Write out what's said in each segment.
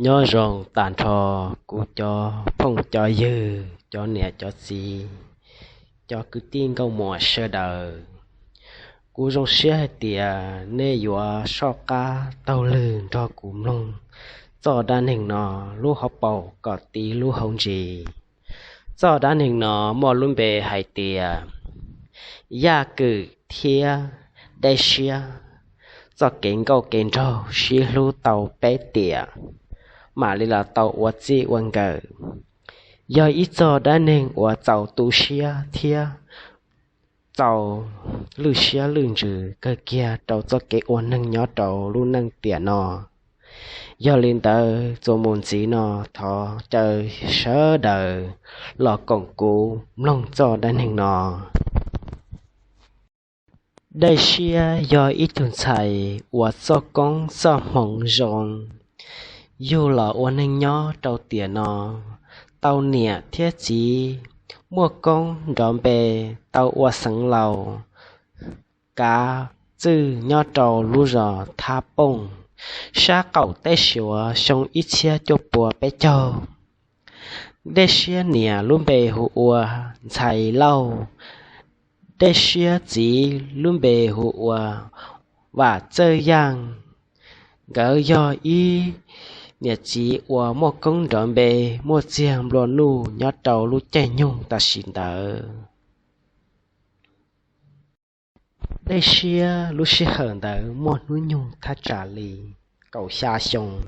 Nyob zoo tag nrho kuv cov phooj cov ywg, cov niam cov txiv, cov kwv tij nkauj muam sawv daws. Kuv zoo siab hais tias nej yuav soj qab taug lw nrog kuv mloog txoj dab neeg no lub hauv paus kom tiv lub hauv ntsis. Txoj dab neeg no muaj lub npe hais tias Yaj Kwm thiab Dej Siab txoj kev nkauj kev nraug sib hlub tau peb tiam, mam li los tau ua txij ua nkawm. Yog ib txoj dab neeg uas txaus tu siab thiab txaus lwj siab lwj ntsws kawg kiag rau txoj kev ua neeg nyob rau lub neej tiam no. Yog li ntawd txuas mus ntxiv no thov caw sawv daws los koom kuv mloog txoj dab neeg no. Dej Siab yog ib tug ntxhais uas txoj koob txoj hmoov zoo, yug los ua neeg nyob rau tiam no, tau niam thiab txiv muaj koob nrov npe, tau ua xeev laus kav txwj nyob rau lub zos Thab Pooj, sab qaum teb Suav xyoo ib txhiab cuaj pua peb caug. Dej Siab niam lub npe hu ua Ntxhais Lauj, Dej Siab txiv lub npe hu ua Vam Txawj Yaj. Nkawd yog ib niam txiv uas muaj koob nrov npe, muaj txiag nplua nuj nyob rau lub caij nyoog tam sim ntawd. Dej Siab lub sij hawm ntawd muaj hnub nyoog thaj tsam li kaum xya xyoo.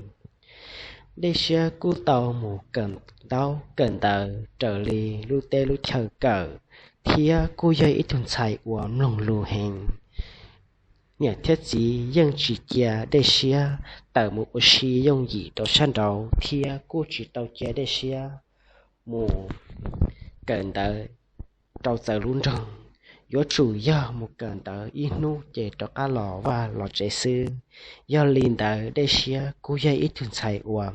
Dej Siab kuj tau mus kawm ntaub kawm ntawv raws li lub teb lub chaw kawm, thiab kuj yog ib tug ntxhais uas mloog lus heev. Niam thiab txiv yeej tsis cia Dej Siab tawm mus ua si yooj yim rau sab nraud thiab kuj tsis tau cia Dej Siab mus kawm ntawv rau txawv lub nroog, yuav tsum yog mus kawm ntawv ib hnub ces rov qab los vaj los tsev xwb. Yog li ntawd Dej Siab kuj yog ib tug ntxhais uas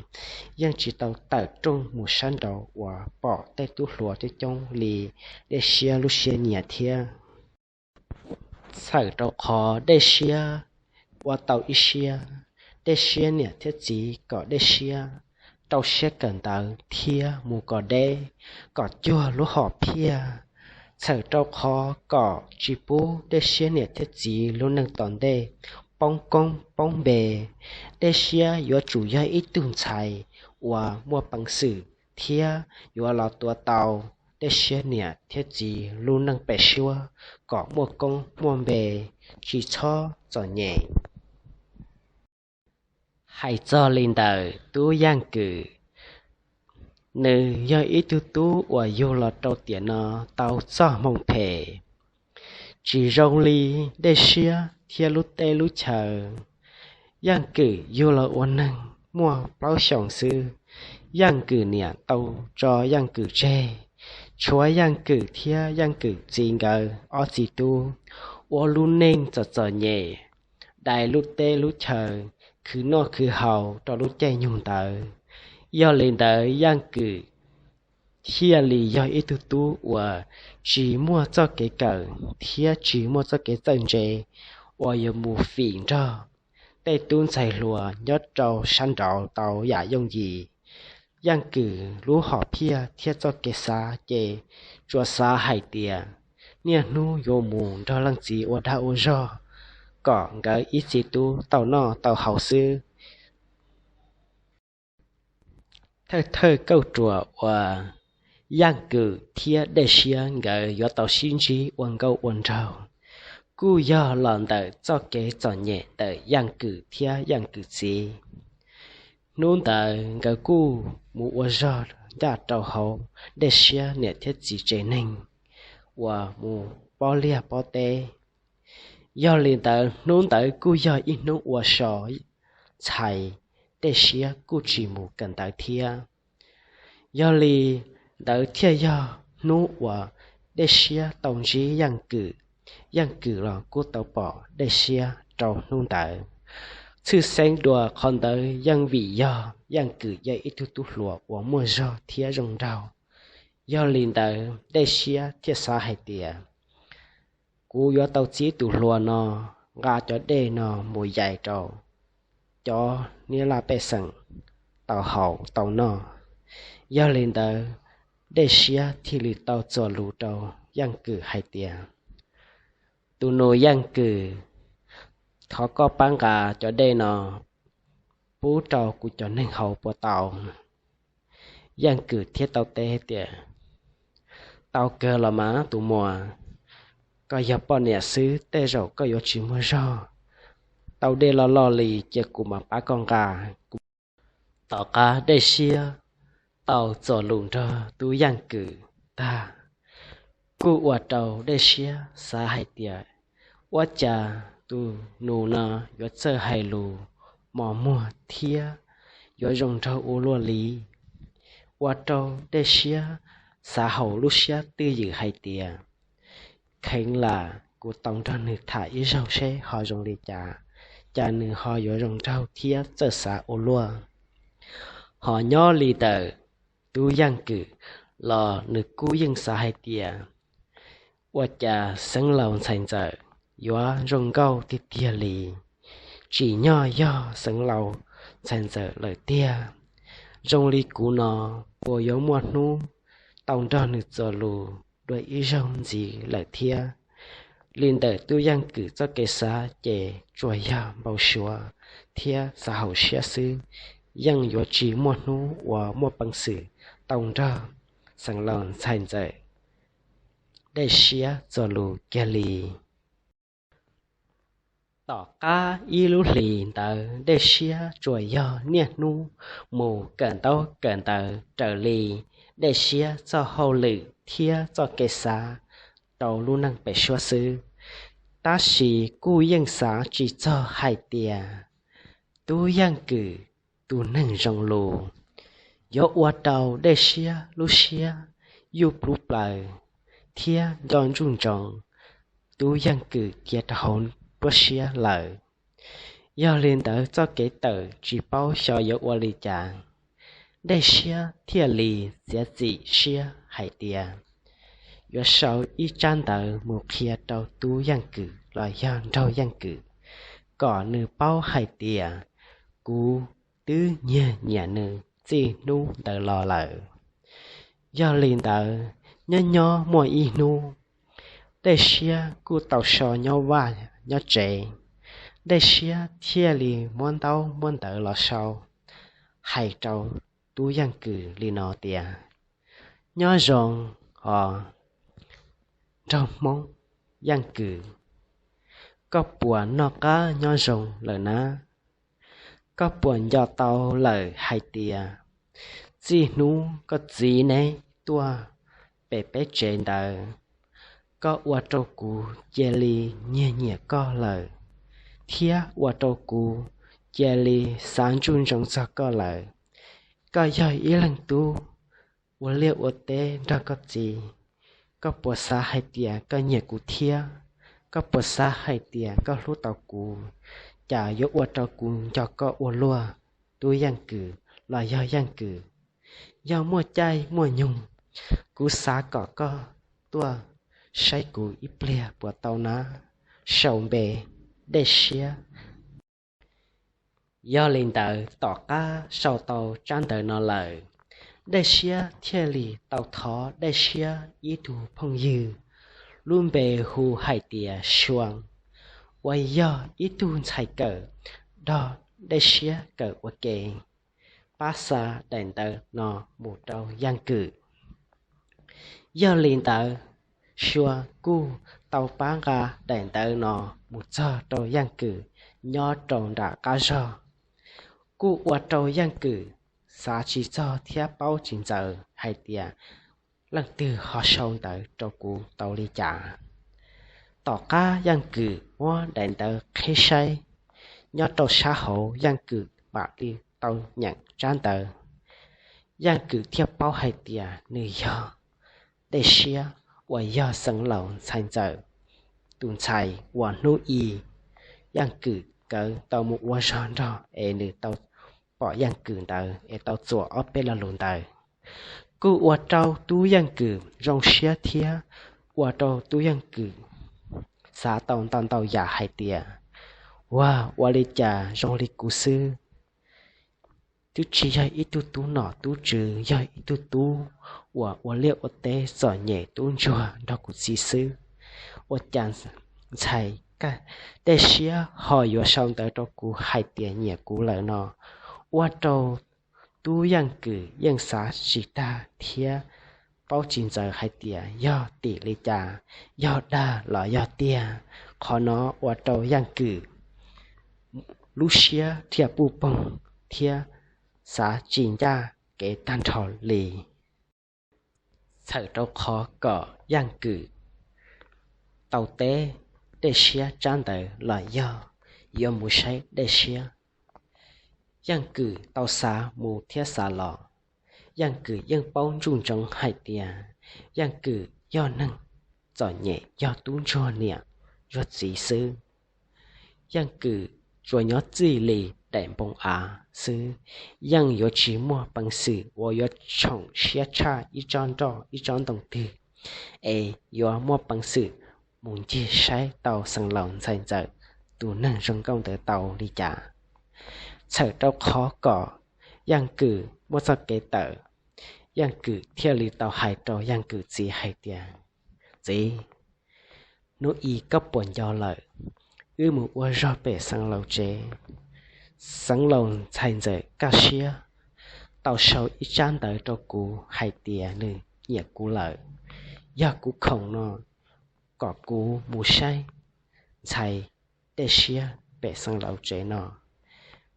yeej tsis tau tawm rooj mus sab nraud uas pom tej tub hluas coob coob li Dej Siab lub siab nyiam thiab. Txhawm rau qhov Dej Siab ua tau ib siab, Dej Siab niam thiab txiv kom Dej Siab rau siab kawm ntawv thiab mus kom deb, kom cuag lub hom phiaj. Txhawm rau qhov kom tsis pub Dej Siab niam thiab txiv lub neej tom ntej poob koob poob npe, Dej Siab yuav tsum yog ib tug ntxhais uas muaj peev xwm thiab yuav los tuav tau Dej Siab niam thiab txiv lub neej pem suab kom muaj koob muaj npe, tsis txhob txom nyem. Hais txog li ntawm tub Yaj Kwm, nws yog ib tug tub uas yug los rau tiam no tau txoj hmoo phem, tsis zoo li Dej Siab thiab lub teb lub chaw. Yaj Kwm yug los ua neeg muaj plaub xyoos xwb, Yaj Kwm niam tau tso Yaj Kwm tseg, tshuav Yaj Kwm thiab Yaj Kwm txiv nkawd ob txiv tub ua lub neej txom txom nyem, dai lub teb lub chaw, khwv noj khwv haus rau lub caij nyoog ntawd. Yog li ntawd Yaj Kwm thiaj li yog ib tug tub uas tsis muaj txoj kev kawm thiab tsis muaj txoj kev txawj ntse uas yuav mus fim nrog tej tub ntxhais hluas nyob rau sab nraud tau yam yooj yim. Yaj Kwm lub hom phiaj thiab txoj kev xav ces tsuas xav hais tias niaj hnub yuav mus nrog leej txiv ua dag ua zog kom nkawd ib txiv tub tau noj tau haus xwb. Thawj thawj kauj ruam uas Yaj Kwm thiab Dej Siab nkawd yuav tau sib ntsib ua nkauj ua nraug kuj yog los ntawm txoj kev txom nyem ntawm Yaj Kwm thiab Yaj Kwm txiv. Hnub ntawd nkawd kuj mus ua zog ncaj rau hauv Dej Siab niam thiab txiv tsev neeg uas mus pob liaj pob teb. Yog li ntawd hnub ntawd kuj yog ib hnub ua so, ntxhais Dej Siab kuj tsis mus kawm ntawv thiab. Yog li ntawd thiaj yog hnub uas Dej Siab tau ntsib Yaj Kwm, Yaj Kwm los kuj tau pom Dej Siab rau hnub ntawd. Tshwj xeeb dua qhov ntawd yeej vim yog Yaj Kwm yog ib tug tub hluas uas muaj zog thiab zoo nraug. Yog li ntawd Dej Siab thiaj xav hais tias, kuv yuav tau txib tus hluas no nqa cov dej no mus yais rau cov niab laj pej xeem tau haus tau noj. Yog li ntawd, Dej Siab thiaj li tau txuas lus rau Yaj Kwm hais tias, Tus nus Yaj Kwm, thov koj pab nqa cov dej no pub rau kuv cov neeg haus puas tau? Yaj Kwm thiaj tau teb tias, Tau kawg los mas tus muam, koj yog poj niam xwb tej zaum koj yuav tsis muaj zog. Tau dej loj loj li cia kuv mam pab koj nqa. Tom qab Dej Siab tau txuas lus nrog tub Yaj Kwm tag, kuj ua rau Dej Siab xav hais tias, Ua cas tus nus no yuav txawj hais lus mos muag thiab yuav zoo nraug ua luaj li? Ua rau Dej Siab xav hauv lub siab twj ywm hais tias, Kheev lam kuv tau nrog nws tham ib zaug seb ho zoo li cas, cas nws ho yuav zoo nraug thiab txawj xav ua luaj. Ho nyob li ntawm tub Yaj Kwm los nws kuj yeej xav hais tias, Ua cas xeev laus ntxhais ntxawm yuav zoo nkauj tiag tiag li? Tsim nyog yog xeev laus ntxhais ntxawm lawm tiag. Zoo li kuv no puas yuav muaj hnub tau nrog nws txuas lus dua ib zaug ntxiv lawm thiab? Li ntawm tub Yaj Kwm txoj kev xav ces tsuas yog npau suav thiab xav hauv siab xwb, yeej yuav tsis muaj hnub uas muaj peev xwm tau nrog xeev laus ntxhais ntxawm Dej Siab txuas lus kiag li. Tom qab ib lub hlis ntawd Dej Siab tsuas yog niaj hnub mus kawm ntaub kawm ntawv raws li Dej Siab txoj hauj lwm thiab txoj kev xav rau lub neej pem suab xwb. Tab sis kuj yeej xav tsis txog hais tias tub Yaj Kwm tus neeg zoo lus yuav ua rau Dej Siab lub siab yuj plub plaws thiab nco ntsuj ntsoov tub Yaj Kwm cia rau hauv nruab siab lawm. Yog li ntawd txoj kev tawm tsis paub xyov yuav ua li cas, Dej Siab thiaj li txiav txim siab hais tias yuav sau ib tsab ntawv mus qhia rau tub Yaj Kwm los yog nraug Yaj Kwm, kom nws paub hais tias kuv twb nyiag nyiam nws txij hnub ntawd los lawm. Yog li ntawd, nyob nyob muaj ib hnub, Dej Siab kuj tau so nyob vaj nyob tsev, Dej Siab thiaj li muab ntaub muab ntawv los sau, hais rau tub Yaj Kwm li no tias, Nyob zoo os nraug Hmoob Yaj Kwm, koj puas noj qab nyob zoo lawm na? Koj puas nco tau lawm hais tias txij hnub koj txiv neb tuaj pem peb tsev ntawd, koj ua rau kuv cia li nyiag nyiam koj lawm, thiab ua rau kuv cia li xav ntsuj ntsoov txog koj lawm. Koj yog ib leeg tub ua liaj ua teb nrog koj txiv, koj puas xav hais tias koj nyiam kuv thiab? Koj puas xav hais tias koj hlub tau kuv? Cas yuav ua rau kuv nco koj ua luaj, tub Yaj Kwm los yog Yaj Kwm? Yog muaj caij muaj nyoog, kuv xav kom koj tuaj saib kuv ib pliag puas tau na? Sau npe, Dej Siab. Yog li ntawd tom qab sau tau tsab ntawv no lawm, Dej Siab thiaj li tau thov Dej Siab ib tug phooj ywg lub npe hu hais tias Sua, uas yog ib tug ntxhais kawm nrog Dej Siab kawm ua ke, pab xa daim ntawv no mus rau Yaj Kwm. Yog li ntawd, Sua kuj tau pab nqa daim ntawv no mus txog rau Yaj Kwm nyob rau nram qab zog, kuj ua rau Yaj Kwm xav tsis txog thiab paub tsis ntxaws hais tias leej twg ho sau ntawv rau kuv tau li cas. Tom qab Yaj Kwm muab daim ntawv qhib saib, nyob rau sab hauv Yaj Kwm mam li tau nyeem tsab ntawv. Yaj Kwm thiaj paub hais tias nws yog Dej Siab uas yog Xeev Laus ntxhais ntxawm tus ntxhais uas hnub i Yaj Kwm nkawd tau mus ua zog nrog es nws tau pom Yaj Kwm ntawd es tau txuas ob peb lo lus ntawd, kuj ua rau tub Yaj Kwm zoo siab thiab ua rau tub Yaj Kwm xav tau ntau ntau yam hais tias, Ua, ua li cas zoo li kuv xwb twb tsis yog ib tug tub nom tub tswv, yog ib tug tub uas ua liaj ua teb txom nyem tub ntsuag nrog kuv txiv xwb. Ua cas ntxhais Dej Siab ho yuav sau ntawv rau kuv hais tias nyiam kuv lawm no? Ua rau Tub Yeej Kwm yeej xav tsis tag thiab paub tsis ntxaws hais tias yog tim li cas, yog dag los yog tiag. Qhov no ua rau Yeej Kwm lub siab thiaj puj poog thiab xav tsis ncaj kev tag nrho li. Txhawm rau qhov kom Yeej Kwm tau teb Dej Siab tsab ntawv los yog yuav mus saib Dej Siab, Yeej Kwm tau xav mus thiab xav los. Yeej Kwm yeej paub ntsuj ntsoov hais tias Yeej Kwm yog neeg txom nyem, yog tub ntsuag niam ntsuag txiv xwb. Yeej Kwm tsuas nyob txij li daim npoo av xwb, yeej yuav tsis muaj peev xwm uas yuav tshoom siab tshaj ib tsob nroj ib tsob ntoo twg, es yuav muaj peev xwm mus ncig saib tau Xeev Laus ntxhais ntxawm tus neeg zoo nkauj ntawd tau li cas. Txhawm rau qhov kom Yeej Kwm muaj txoj kev tawm, Yeej Kwm thiaj li tau hais rau Yeej Kwm txiv hais tias, Txiv, hnub i koj puas nco lawm, wb mus ua zog pem Xeev Laus tsev. Xeev Laus ntxhais ntxawm Kaj Siab tau sau ib tsab ntawv rau kuv hais tias nws nyiam kuv lawm. Yog kuv khoom no kom kuv mus saib ntxhais Dej Siab pem Xeev Laus tsev no.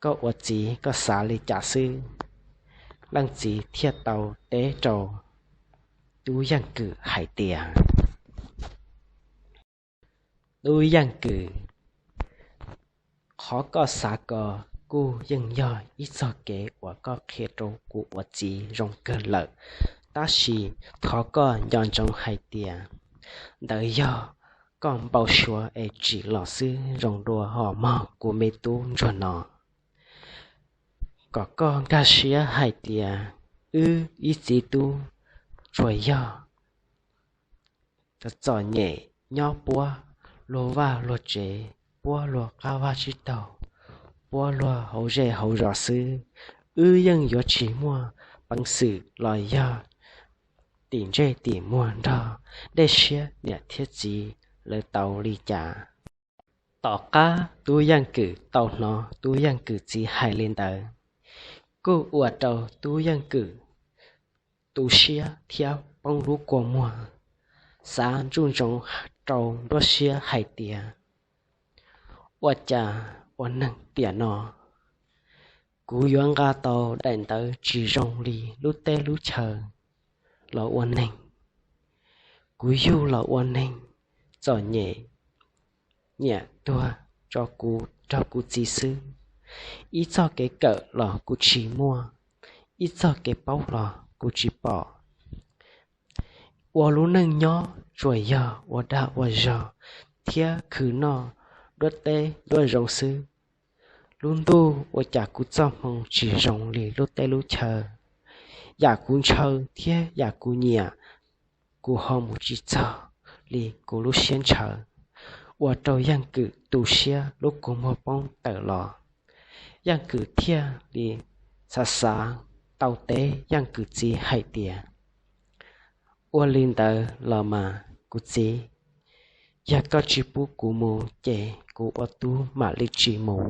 Koj ua txiv koj xav li cas xwb? Leej txiv thiaj tau teb rau Tub Yeej Kwm hais tias, Tub Yeej Kwm, qhov koj xav ko kuj yeej yog ib txog kev uas koj qhia rau kuv ua txiv zoo kawg lawm, tab sis thov koj nco ntsoov hais tias ntawd yog koj npau suav es tsim los xwb, zoo dua ho mog kuv me tub ntsuag no. Kom koj nkag siab hais tias wb ib txiv tub tsuas yog txom nyem nyob puab luag vaj luag tsev, puab luag qab vaj tsib taug, puab luag hauv zej hauv zos xwb. Wb yeej yuav tsis muaj peev xwm los yog tim ntsej tim muag nrog Dej Siab niam thiab txiv lawv tau li cas. Tom qab Tub Yeej Kwm tau hnov Tub Yeej Kwm txiv hais li ntawd, kuj ua rau Tub Yeej Kwm tu siab thiab poob lub kua muag, xav ntsuj ntsoov rau nruab siab hais tias, ua cas ua neeg tiam no kuv yuav nqa tau daim ntawv tsis zoo li lub teb lub chaw los ua neeg. Kuv yug los ua neeg txom nyem, nyiam tuag tso kuv nrog kuv txiv xwb. Ib txoj kev kawm los kuv tsis muaj, ib txoj kev paub los kuv tsis pom. Ua lub neej nyob tsuas yog ua dag ua zog thiab khwv noj nruab teb nruab zoov xwb. Lub ntuj ua cas kuv txoj hmoo tsis zoo li lub teb lub chaw. Yam kuv ntshaw thiab yam kuv nyiam, kuv ho mus tsis txog li kuv lub siab ntshaw. Ua rau Yeej Kwm tu siab lub kua muag poob tawm los. Yeej Kwm thiaj li xav xav tau teb Yeej Kwm txiv hais tias, ua li ntawd los mas kuv txiv, yog koj tsis pub kuv mus ces kuv ua tub mam li tsis mus.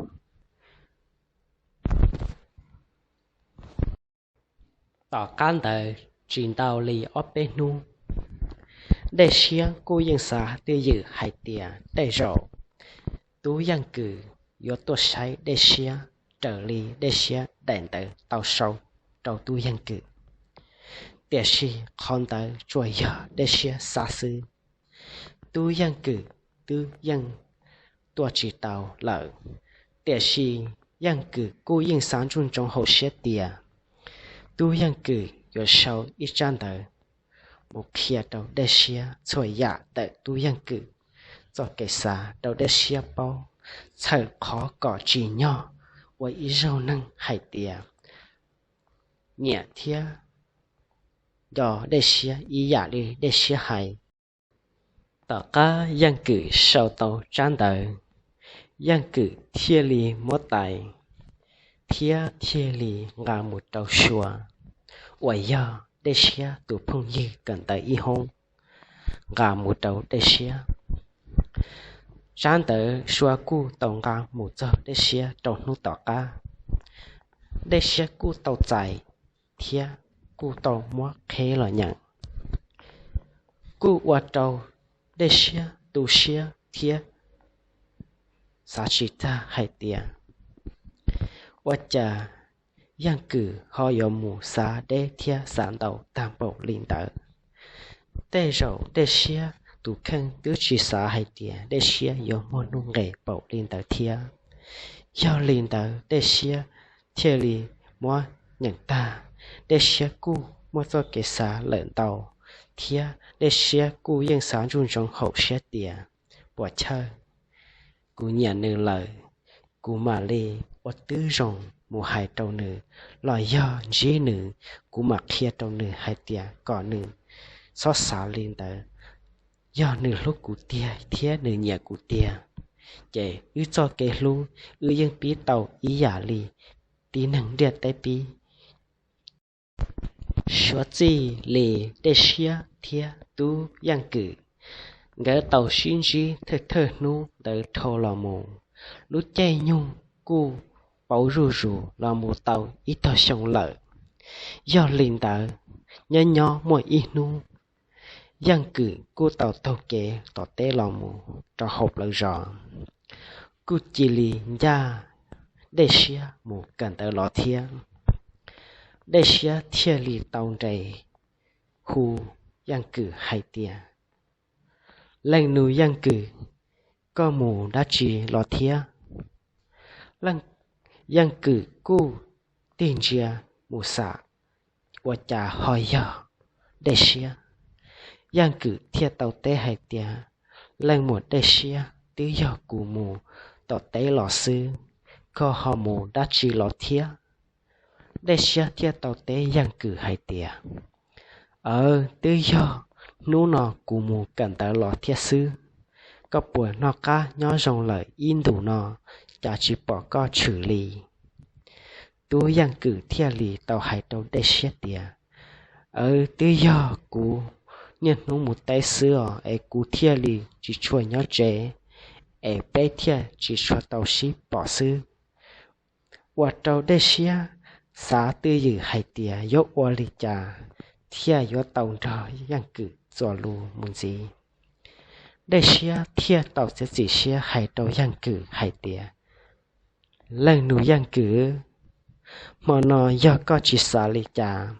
Tom qab ntawd tsis ntau li ob peb hnub, Dej Siab kuj yeej xav twj ywm hais tias tej zaum Tub Yeej Kwm yuav tuaj saib Dej Siab raws li Dej Siab daim ntawv tau sau rau Tub Yeej Kwm. Tiam sis qhov ntawd tsuas yog Dej Siab xav xwb. Tub Yeej Kwm twb yeej tuaj tsis tau lawm, tiam sis Yeej Kwm kuj yeej xav ntsuj ntsoov hauv siab tias Tub Yeej Kwm yuav sau ib tsab ntawv mus qhia rau Dej Siab txhua yam ntawm Tub Yeej Kwm txoj kev xav rau Dej Siab paub, txhawm qhov kom tsim nyog ua ib zaug neeg hais tias nyiam thiab nco Dej Siab ib yam li Dej Siab hais. Tom qab Yeej Kwm sau tau tsab ntawv, Yeej Kwm thiaj li muab tais, thiab thiaj li nqa mus rau Sua uas yog Dej Siab tus phooj ywg kawm ntawv ib hoob, nqa mus rau Dej Siab. Tsab ntawd Sua kuj tau nqa mus txog Dej Siab rau hnub tom qab. Dej Siab kuj tau txais thiab kuj tau muab qheb los nyeem, kuj ua rau Dej Siab tu siab thiab xav tsis tag hais tias ua cas Yaj Kwm ho yuav mus xav deb thiab xav ntau tag npaum li ntawd. Tej zaum Dej Siab tus kheej twb tsis xav hais tias Dej Siab yuav muaj nuj nqes npaum li ntawd thiab. Yog li ntawd Dej Siab thiaj li muab nyeem tag, Dej Siab kuj muaj txoj kev xav lawm ntau, thiab Dej Siab kuj yeej xav ntsuj ntsoov hauv siab tias puas chawj, kuv nyiam nws lawm, kuv mam li ua tib zoo mus hais rau nws, los yog ntsib nws, kuv mam qhia rau nws hais tias kom nws txhob xav li ntawd. Yog nws hlub kuv tiag thiab nws nyiam kuv tiag, ces wb txoj kev hlub wb yeej pib tau ib yam li tib neeg ntiaj teb pib. Suav txij li Dej Siab thiab tub Yaj Kwm, nkawd tau sib ntsib thawj thawj hnub ntawd dhau los mus, lub caij nyoog kuj pauv zuj zus los mus tau ib tog xyoo lawm. Yog li ntawd, nyob nyob muaj ib hnub, Yaj Kwm kuj tau taug kev tom teb los mus rau hauv plawv zos, kuj cia li ncaj Dej Siab mus kawm ntawv los thiab. Dej Siab thiaj li tau nres hu Yaj Kwm hais tias, Leej nus Yaj Kwm, koj mus dab tsi los thiab? Leej, Yaj Kwm kuj tig ntsia mus xam ua cas ho yog Dej Siab. Yaj Kwm thiaj tau teb hais tias, Leej muam Dej Siab, twb yog kuv mus tom teb los xwb, koj ho mus dab tsi los thiab? Dej Siab thiaj tau teb Yaj Kwm hais tias, Aw, twb yog hnub no kuv mus kawm ntawv los thiab xwb. Koj puas noj qab nyob zoo lawm ib ntus no, cas tsis pom koj tshwm li? Tub Yaj Kwm thiaj li tau hais rau Dej Siab tias, Aw, twb yog kuv niaj hnub mus teb xwb os, es kuv thiaj li tsis tshua nyob tsev, es peb thiaj tsis tshua tau sib pom xwb. Ua rau Dej Siab xav twj ywm hais tias yuav ua li cas thiaj yuav tau nrog Yaj Kwm txuas lus mus ntxiv. Dej Siab thiaj tau txiav txim siab hais rau Yaj Kwm hais tias, Leej nus Yaj Kwm, hmo no yog koj tsis xav li cas,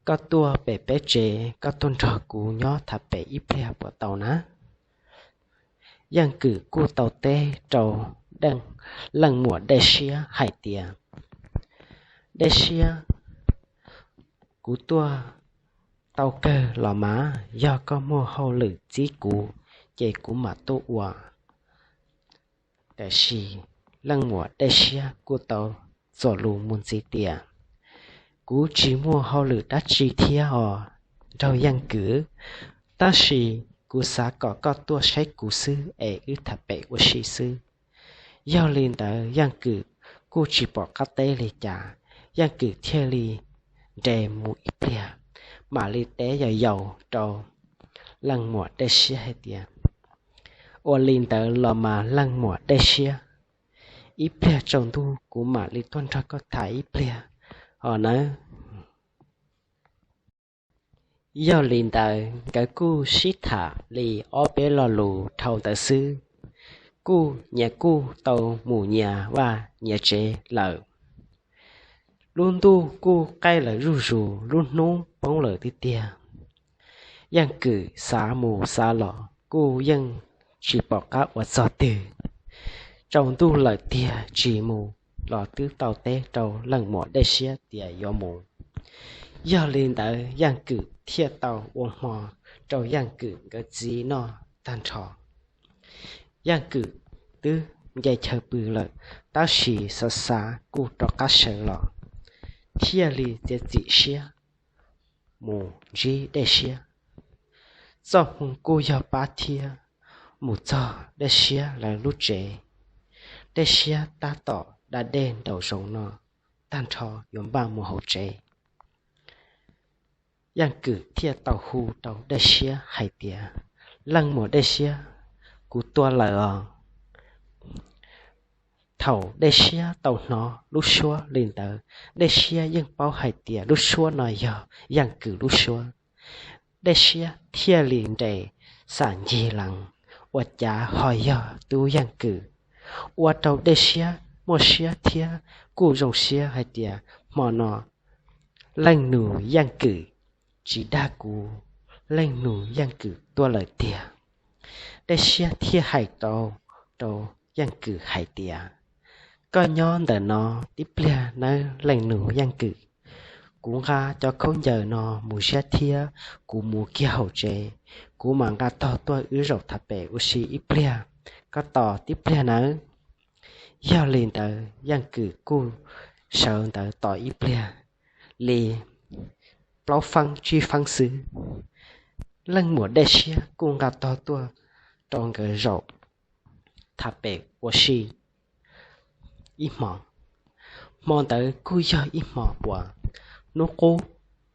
koj tuaj pem peb tsev, koj tuaj nrog kuv nyob tham pem ib pliag puas tau na? Yaj Kwm kuj tau teb rau Leej muam Dej Siab hais tias, Dej Siab, kuv tuaj tau kawg los mas, yog koj muaj hauj lwm txib kuv, ces kuv mam tuaj ua. Tiam sis Leej muam Dej Siab kuj tau txuas lus mus ntxiv tias, Kuv tsis muaj hauj lwm dab tsi thiab os, nraug Yaj Kwm, tab sis kuv xav kom koj tuaj saib kuv xwb es wb tham pem ua si xwb. Yog li ntawd Yaj Kwm kuj tsis pom qab teb li cas, Yaj Kwm thiaj li nres mus ib pliag, mam li teb yau yau rau Leej muam Dej Siab hais tias, Ua li ntawd los mas Leej muam Dej Siab, ib pliag tsaus ntuj kuv mam li tuaj nrog koj tham ib pliag os nawb. Yog li ntawd nkawd kuj sib tham li ob peb lo lus dhau ntawd xwb, kuj nyias kuj tau mus nyias vaj nyias tsev lawm. Lub ntuj kuj qaij lawm zuj zus, lub hnub poob lawm tiag tiag. Yaj Kwm xav mus xav los kuj yeej tsis pom qab ua txog twg. Tsaus ntuj lawm tiag tsis mus los twb tau teb rau Leej muam Dej Siab tias yuav mus. Yog li ntawd Yaj Kwm thiaj tau ua hmo rau Yaj Kwm nkawd txiv noj tag nrho. Yaj Kwm twb nce chaw pw lawm, tab sis xav xav kuj rov qab sawv los, thiaj li txiav txim siab mus ntsib Dej Siab. Txoj hmoo kuj yog pab thiab, mus txog Dej Siab lawv lub tsev, Dej Siab tab tom da dej nraum zoov no tag nrho yuav npaj mus hauv tsev. Yaj Kwm thiaj tau hu rau Dej Siab hais tias, Leej muam Dej Siab, kuv tuaj lawm os. Thaum Dej Siab tau hnov lub suab li ntawd, Dej Siab yeej paub hais tias lub suab no yog Yaj Kwm lub suab. Dej Siab thiaj li nres xam ncig lees, ua cas ho yog tub Yaj Kwm. Ua rau Dej Siab muaj siab thiab kuj zoo siab hais tias hmo no leej nus Yaj Kwm tsis dag kuv, leej nus Yaj Kwm tuaj lawm tiag. Dej Siab thiaj hais rau, rau Yaj Kwm hais tias, Koj nyob ntawm no tib pliag nawb leej nus Yaj Kwm. Kuv nqa cov khaub ncaws no mus ziab thiab kuv mus kiag hauv tsev, kuv mam nqa tog tuaj wb zaum tham pem ua si ib pliag, koj tos tib pliag nawb. Yog li ntawd Yaj Kwm kuj sawv ntawd tos ib pliag li plaub feeb tsib feeb xwb, leej muam Dej Siab kuj nqa tog tuaj rau nkawd zaum tham pem ua si ib hmo. Hmo ntawd kuj yog ib hmo uas hnub qub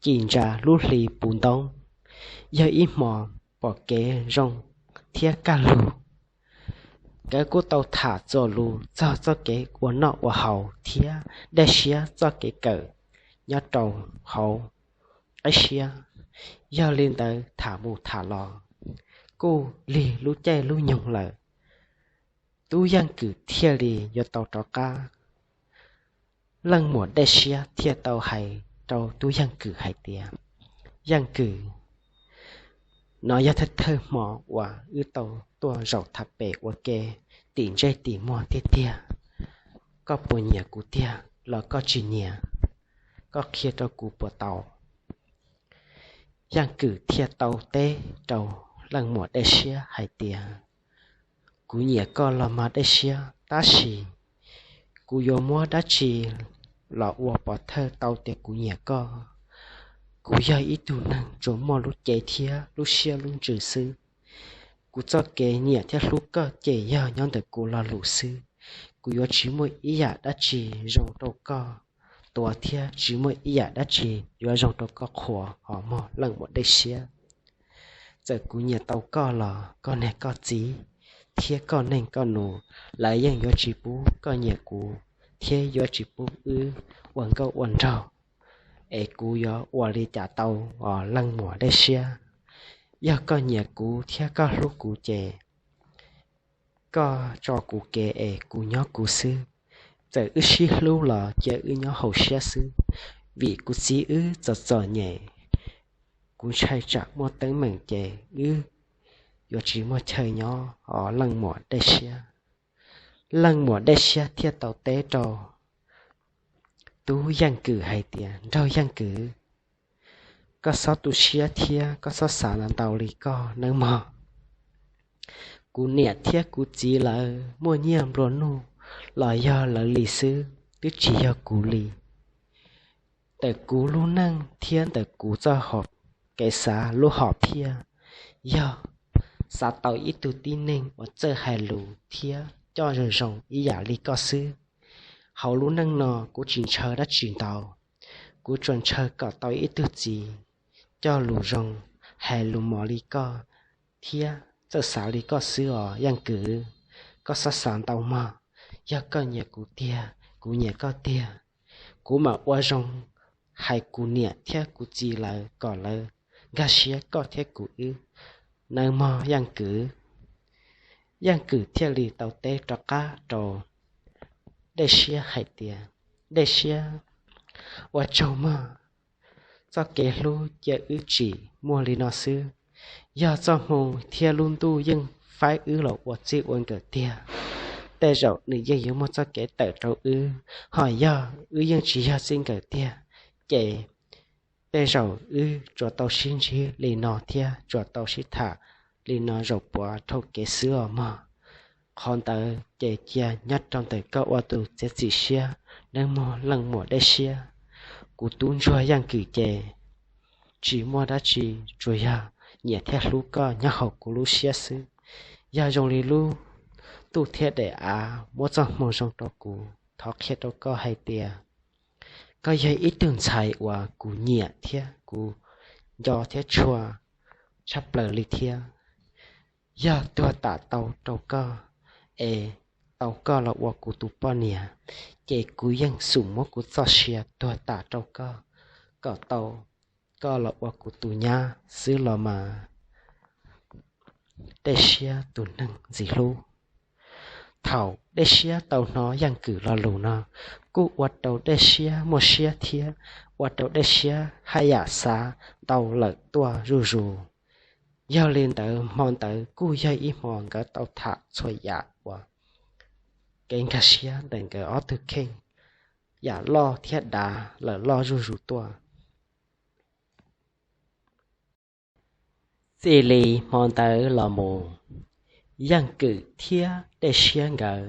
ci ntsa lub hli puv ntoob, yog ib hmo pom kev zoo thiab kaj lug. Nkawd kuj tau tham txuas lus txog txoj kev ua noj ua haus thiab Dej Siab txoj kev kawm nyob rau hauv qib siab. Yog li ntawd tham mus tham los kuj lig lub caij lub nyoog lawm, tub Yaj Kwm thiaj li yuav tau rov qab. Leej muam Dej Siab thiaj tau hais rau tub Yaj Kwm hais tias, Yaj Kwm, no yog thawj thawj hmo uas wb tau tuaj zaum tham pem ua ke tim ntsej tim muag tiag tiag. Koj puas nyiam kuv tiag los koj tsis nyiam? Koj qhia rau kuv puas tau? Yaj Kwm thiaj tau teb rau leej muam Dej Siab hais tias, Kuv nyiam koj los mas Dej Siab, tab sis kuv yuav muab dab tsi los ua pov thawj tau tias kuv nyiam koj? Kuv yog ib tug neeg tsuas muaj lub cev thiab lub siab lub ntsws xwb. Kuv txoj kev nyiam thiab hlub koj ces yog nyob ntawm kuv lo lus xwb. Kuv yuav tsis muaj ib yam dab tsi zoo rau koj tuav thiab tsis muaj ib yam dab tsi yuav zoo rau koj qhuas os mog leej muam Dej Siab. Txawm kuv nyiam tau koj los koj niag koj txiv thiab koj neej koj nus, lawv yeej yuav tsis pub koj nyiam kuv thiab yuav tsis pub wb ua nkauj ua nraug, es kuv yuav ua li cas tau os leej muam Dej Siab. Yog koj nyiam kuv thiab koj hlub kuv ces koj tso kuv kev es kuv nyob kuv xwb. Txawm wb sib hlub los cia wb nyob hauv siab xwb, vim kuv txiv wb txom txom nyem, kuv ntshai tsam muaj teeb meem ces wb yuav tsis muaj chaw nyob os leej muam Dej Siab. Leej muam Dej Siab thiaj tau teb rau tub Yaj Kwm hais tias, Nraug Yaj Kwm, koj txhob tu siab thiab koj txhob xav ntau li koj nawb mog. Kuv niam thiab kuv txiv lawv muaj nyiaj nplua nuj los yog lawv li xwb, twb tsis yog kuv li. Ntawm kuv lub neej thiab ntawm kuv txoj hau kev xav lub hom phiaj yog xav tau ib tug tib neeg uas txawj hais lus thiab coj zoo zoo ib yam li koj xwb. Hauv lub neej no kuv tsis ntshaw dab tsi ntau, kuv tsuas ntshaw kom tau ib tug txiv coj lus zoo, hais lus mos li koj thiab txawj xav li koj xwb os Yaj Kwm. Koj txhob xav ntau mog, yog koj nyiam kuv tiag, kuv nyiam koj tiag, kuv mam ua zoo hais kuv niam thiab kuv txiv lawv kom lawv nkag siab koj thiab kuv wb nawb mog Yaj Kwm. Yaj Kwm thiaj li tau teb rov qab rau Dej Siab hais tias, Dej Siab, ua tsaug mog, txoj kev hlub cia wb tsim muaj li no xwb. Yog txoj hmoo thiab lub ntuj yeej faib wb los ua txij ua nkawm tiag, tej zaum nws yeej yuav muaj txoj kev tawm rau wb, ho yog wb yeej tsis yog txij nkawm tiag, ces tej zaum wb tsuas tau sib ntsib li no thiab tsuas tau sib tham li no zaum puav dhau kev xwb os mog. Qhov ntawd ces cia nyob rau ntawm koj ua tus txiav txim siab nawb mog leej muam Dej Siab. Kuv tub ntsuag Yaj Kwm ces tsis muaj dab tsi, tsuas yog nyiam thiab hlub koj nyob hauv kuv lub siab xwb. Yog zoo li lub ntuj thiab daim av muab txoj hmoo zoo rau kuv, thov qhia rau koj hais tias koj yog ib tug ntxhais uas kuv nyiam thiab kuv nco thiab tshua tshaj plaws li thiab. Yog tuag tam tau rau koj, es tau koj los ua kuv tus poj niam, ces kuv yeej xum muab kuv txoj sia tuag tam rau koj, kom tau koj los ua kuv tus nyab xwb los mas. Dej Siab tus neeg ntxim hlub. Thaum Dej Siab tau hnov Yaj Kwm lo lus no, kuj ua rau Dej Siab muaj siab thiab ua rau Dej Siab haj yam xav ntau lawm tuaj zuj zus. Yog li ntawd hmo ntawd kuj yog ib hmo nkawd tau tham txhua yam uas kev nkag siab ntawm nkawd ob tug kheej, yam loj thiab dav lawm loj zuj zus tuaj. Txij li hmo ntawd los mus, Yaj Kwm thiab Dej Siab nkawd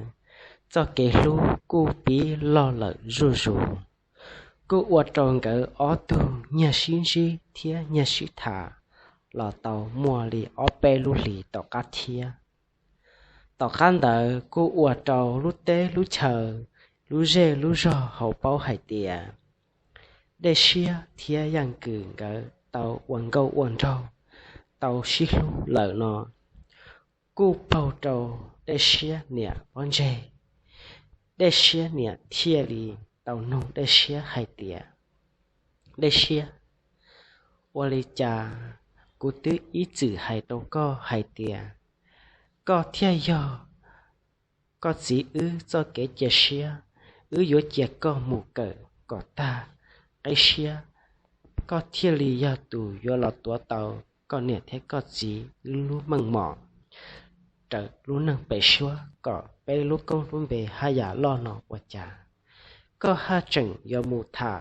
txoj kev hlub kuj pib loj lawm zuj zus, kuj ua rau nkawd ob tug nyiag sib ntsib thiab nyiag sib tham los tau muaj li ob peb lub hlis tom qab thiab. Tom qab ntawd kuj ua rau lub teb lub chaw, lub zej lub zog hauv paub hais tias Dej Siab thiab Yaj Kwm nkawd tau ua nkauj ua nraug, tau sib hlub lawm no, kuj paug rau Dej Siab niam pob ntseg. Dej Siab niam thiaj li tau nug Dej Siab hais tias, Dej Siab, ua li cas kuv twb ib txwm hais rau koj hais tias koj thiaj yog koj txiv wb txoj kev cia siab, wb yuav cia koj mus kawm kom tag qib siab, koj thiaj li yog tus yuav los tuav tau koj niam thiab koj txiv wb lub meej mom raws lub neej pem suab kom peb lub koob lub npe haj yam loj no ua cas koj haj tseem yuav mus tham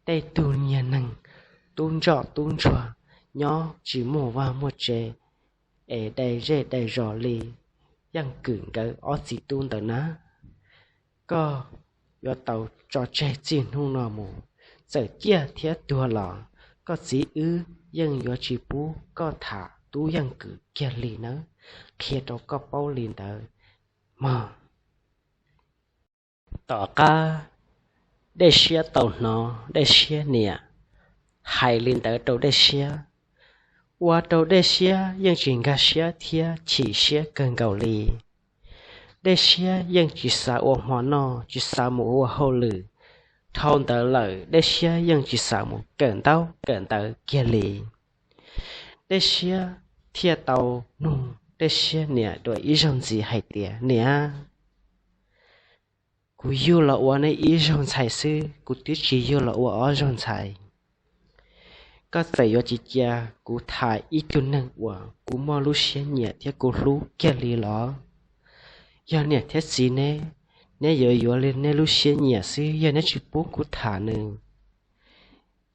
tej tug niag neeg tub ntsoj tub ntsuag nyob tsis muaj vaj muaj tse es dai zej dai zos li Yaj Kwm nkawd ob txiv tub ntawd na. Koj yuav tau tso tseg txij hnub no mus, txawm ciaj thiab tuag los koj txiv wb yeej yuav tsis pub koj tham tub Yaj Kwm kiag li nawb, qhia rau koj paub li ntawd mog. Tom qab Dej Siab tau hnov Dej Siab niam hais li ntawd rau Dej Siab, ua rau Dej Siab yeej tsis nkag siab thiab chim siab kawg nkaus li. Dej Siab yeej tsis xav ua hmo noj, tsis xav mus ua hauj lwm. Dhau ntawd lawm Dej Siab yeej tsis xav mus kawm ntaub kawm ntawv kiag li. Dej Siab thiaj tau nug Dej Siab niam dua ib zaug ntxiv hais tias, Niam, kuv yug los ua nej ib zaug ntxhais xwb, kuv twb tsis yug los ua ob zaug ntxhais. Koj txawm yuav tsis cia kuv tham ib tug neeg uas kuv muaj lub siab nyiam thiab kuv hlub kiag li los? Yog niam thiab txiv neb, neb yuav yuav li neb lub siab nyiam xwb, yog neb tsis pub kuv tham nws.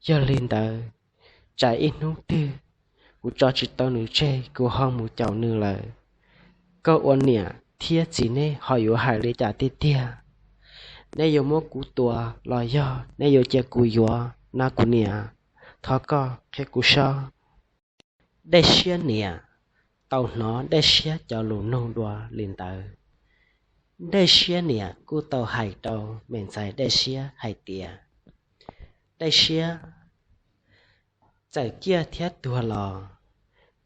Yog li ntawd, tsam ib hnub twg kuv tso tsis tau nws tseg kuv ho mus caum nws lawm, koj ua niam thiab txiv neb ho yuav hais li cas tiag tiag? Neb yuav muab kuv tua los yog neb yuav cia kuv yuav na kuv niam? Thov koj qhia kuv sob. Dej Siab niam tau hnov Dej Siab cov lus nug dua li ntawd, Dej Siab niam kuj tau hais rau me ntxhais Dej Siab hais tias, Dej Siab, txawm ciaj thiab tuag los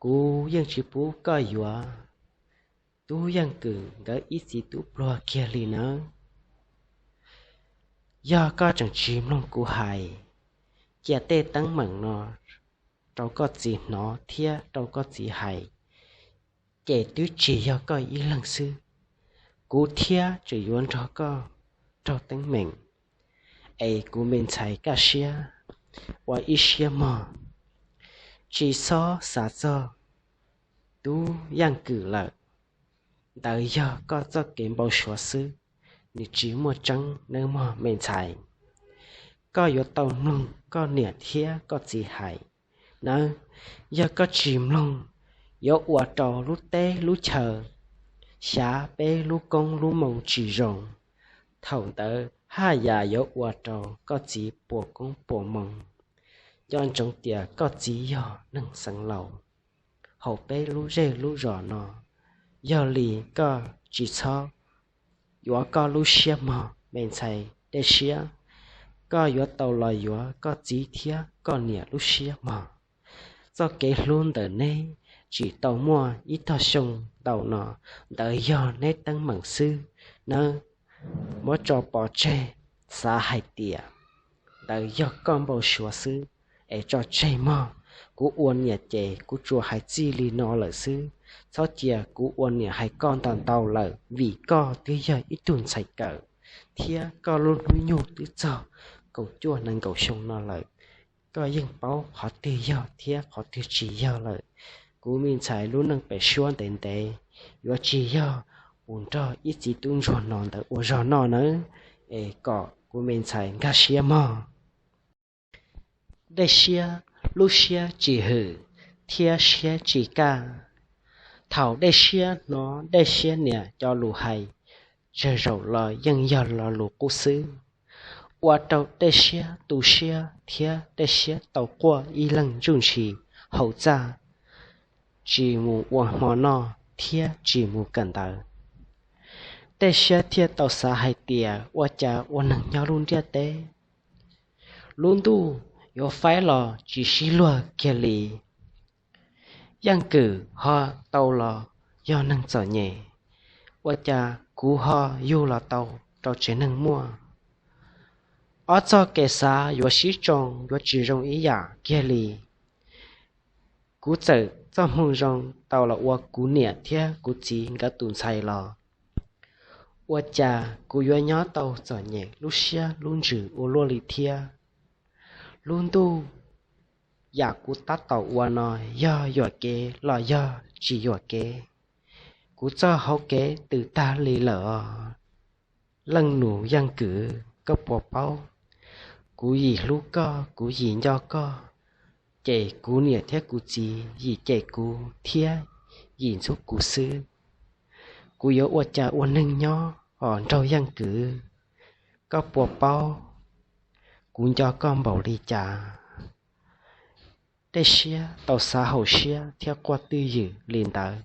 kuv yeej tsis pub koj yuav tub Yeej Kwm nkawd ib txiv tub pluag kiag li nawb. Yog koj tseem tsis mloog kuv hais, cia tej teeb meem no rau koj txiv hnov thiab rau koj txiv hais, ces twb tsis yog koj ib leeg xwb, kuv thiab tseem yuav nrog koj raug teeb meem. Es kuv me ntxhais Kaj Siab, ua ib siab mog, tsis txhob xav txog tub Yeej Kwm lawm. Ntawd yog koj txoj kev npau suav xwb, nws tsis muaj tseeb nawb mog me ntxhais. Koj yuav tau mloog koj niam thiab koj txiv hais nawb. Yog koj tsis mloog, yuav ua rau lub teb lub chaw, xyav peb lub koob lub moo tsis zoo. Thaum ntawd haj yam yuav ua rau koj txiv puas koob puas moo, nco ntsoov tias koj txiv yog neeg xeev laus hauv peb lub zej lub zos no. Yog li koj tsis txhob yuav koj lub siab mog, me ntxhais Dej Siab, koj yuav tau los yuav koj txiv thiab koj niam lub siab mog. Txoj kev hlub ntawm neb tsis tau muaj ib tog xyoo ntau no, ntawd yog neb teeb meem xwb nawb. Muab tso pov tseg, xav hais tias ntawd yog koj npau suav xwb, es tso tseg mog. Kuv ua niam ces kuv tsuas hais txij li no lawm xwb. Txhob cia kuv ua niam hais koj ntau ntau lawm, vim koj twb yog ib tug ntxhais kawm, thiab koj lub hnub nyoog twb txog kaum cuaj nees nkaum xyoo no lawm. Koj yeej paub qhov twg yog thiab qhov twg tsis yog lawm. Kuv me ntxhais lub neej pem suab ntev ntev, yuav tsis yog mus nrog ib txiv tub ntsuag no ntawd ua zog noj nawb, es kom kuv me ntxhais nkag siab mog. Dej Siab lub siab tsis hwm thiab siab tsis kaj. Thaum Dej Siab hnov Dej Siab niam cov lus hais, tsawg zaum los yeej yog lo lus qub xwb, ua rau Dej Siab tu siab thiab Dej Siab tau quaj ib leeg ntsuj ntshis hauv txaj, tsis mus ua hmo noj thiab tsis mus kawm ntawv. Dej Siab thiaj tau xav hais tias ua cas ua neeg nyob lub ntiaj teb, lub ntuj yuav faib los tsis sib luag kiag li. Yeej Kwm ho tau los yog neeg txom nyem, ua cas kuv ho yug los tau rau tsev neeg muaj? Ob txoj kev xav yuav sib tsoo yuav tsis zoo ib yam kiag li. Kuv txawm txoj hmoo zoo tau los ua kuv niam thiab kuv txiv nkawd tus ntxhais los, ua cas kuv yuav nyob tau txom nyem lub siab lub ntsws ua luaj li thiab? Lub ntuj, yam kuv tab tom ua no yog yuam kev los yog tsis yuam kev? Kuv txoj hauv kev twb tag li lawm os. Leej nus Yeej Kwm, koj puas paub, kuv yim hlub koj, kuv yim nco koj, ces kuv niam thiab kuv txiv yim cem kuv thiab yim ntxub kuv xwb. Kuv yuav ua cas ua neeg nyob os nraug Yeej Kwm? Koj puas paub kuv nco koj npaum li cas? Dej Siab tau xav hauv siab thiab quaj twj ywm li ntawd,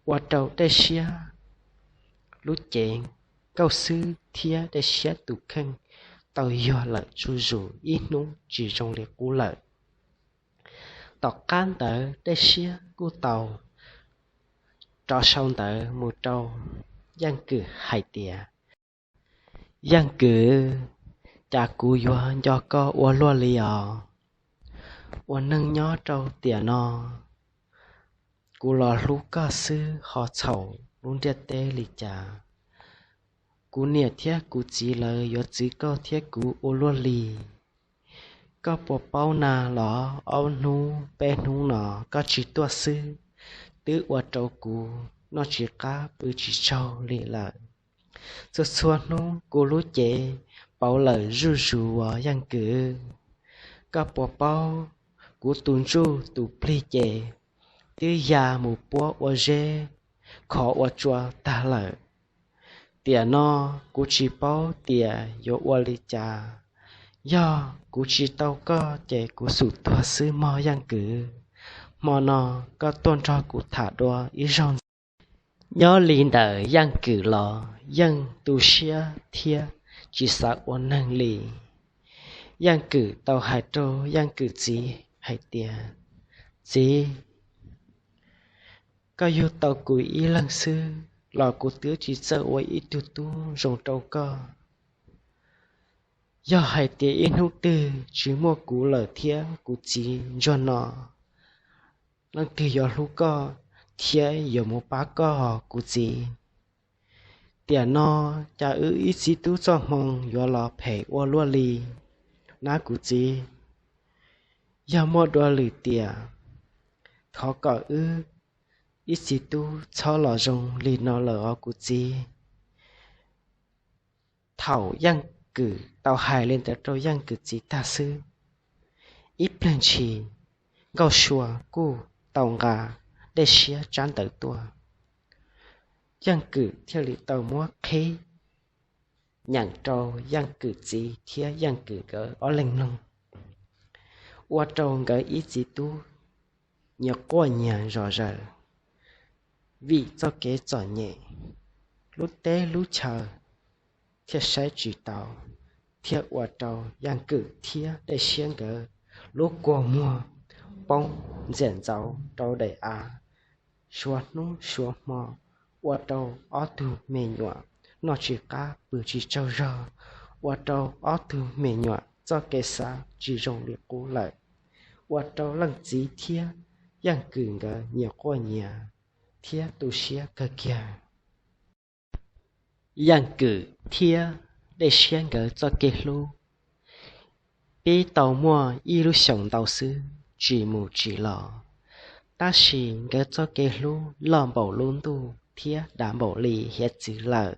ua rau Dej Siab lub cev nkauj xwb thiab Dej Siab tus kheej tau yuag lawm zuj zus ib hnub tsis zoo li qub lawm. Tom qab ntawd Dej Siab kuj tau rov sau ntawv mus rau Yeej Kwm hais tias, Yeej Kwm, cas kuv yuav nco koj ua luaj li os. Ua neej nyob rau tiam no, kuv los hlub koj xwb ho txhaum lub ntiaj teb li cas. Kuv niam thiab kuv txiv lawv yuav txwv koj thiab kuv ua luaj li. Koj puas paub na los ob hnub peb hnub no koj tsis tuaj xwb, twb ua rau kuv noj tsis qab pw tsis tsaug li lawm. Txhua txhua hnub kuv lub cev pauv lawm zuj zus os Yeej Kwm. Koj puas paub, kuv tus ntsuj tus plig ces twb ya mus puab ua zeb, khov ua tsua tag lawm. Tiam no kuv tsis paub tias yuav ua li cas. Yog kuv tsis tau koj ces kuv xum tuag xwb mog Yeej Kwm. Hmo no koj tuaj nrog kuv tham dua ib zaug ntxiv. Nyob li ntawd Yeej Kwm los yeej tu siab thiab tsis xav ua neeg li. Yeej Kwm tau hais rau Yeej Kwm txiv hais tias, Txiv, koj yug tau kuv ib leeg xwb los kuv twb tsis txawj ua ib tug tub zoo rau koj. Yog hais tias ib hnub twg tsis muaj kuv lawm thiab kuv txiv ntsuag no, leej twg yuav hlub koj thiab yuav mus pab koj os kuv txiv? Tiam no cas wb ib txiv tub txoj hmoo yuav los phem ua luaj li nab kuv txiv? Yog muaj dua lwm tiam, thov kom wb ib txiv tub txhob los zoo li no lawm os kuv txiv. Thaum Yeej Kwm tau hais li ntawd rau Yeej Kwm txiv tag xwb, ib pliag ntshis Nkauj Sua kuj tau nqa Dej Siab tsab ntawv tuaj. Yeej Kwm thiaj li tau muab qhib nyeem rau Yeej Kwm txiv thiab Yeej Kwm nkawd ob leeg mloog, ua rau nkawd ib txiv tub nyias quaj nyias zom zaws vim txoj kev txom nyem, lub teb lub chaw thiaj saib tsis taus, thiaj ua rau Yaj Kwm thiab Dej Siab nkawd lub kua muag poob ntxias ntxauv rau daim av suav hnub suav hmo, ua rau ob tug me nyuam noj tsis qab pw tsis tsaug zog, ua rau ob tug me nyuam txoj kev xav tsis zoo li qub lawm, ua rau leej txiv thiab Yaj Kwm nkawd nyias quaj nyias thiab tu siab kawg kiag. Yaj Kwm thiab Dej Siab nkawd txoj kev hlub pib tau muaj ib lub xyoos ntau xwb, tsis mus tsis los, tab sis nkawd txoj kev hlub loj npaum lub ntuj thiab dav npaum li hiav txwv lawm.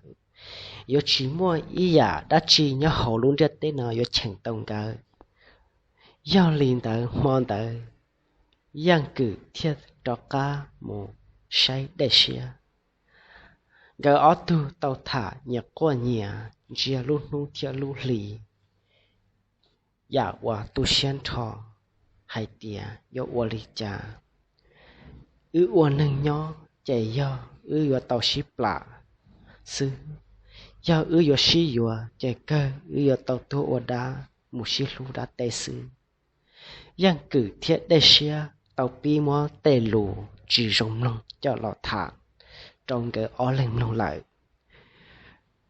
Yuav tsis muaj ib yam dab tsi nyob hauv lub ntiaj teb no yuav cheem tau nkawd. Yog li ntawd hmo ntawd, Yaj Kwm thiaj rov qab mus saib Dej Siab. Nkawd ob tug tau tham nyias quaj nyias ntsia lub hnub thiab lub hli, yam uas tu siab nrho hais tias yuav ua li cas. Wb ua neeg nyob ces yog wb yuav tau sib plam xwb, yog wb yuav sib yuav ces kawg wb yuav tau tuag ua dab mus sib hlub dab teb xwb. Yaj Kwm thiab Dej Siab tau pib muab tej lus tsis zoo mloog coj los tham rau nkawd ob leeg mloog lawm.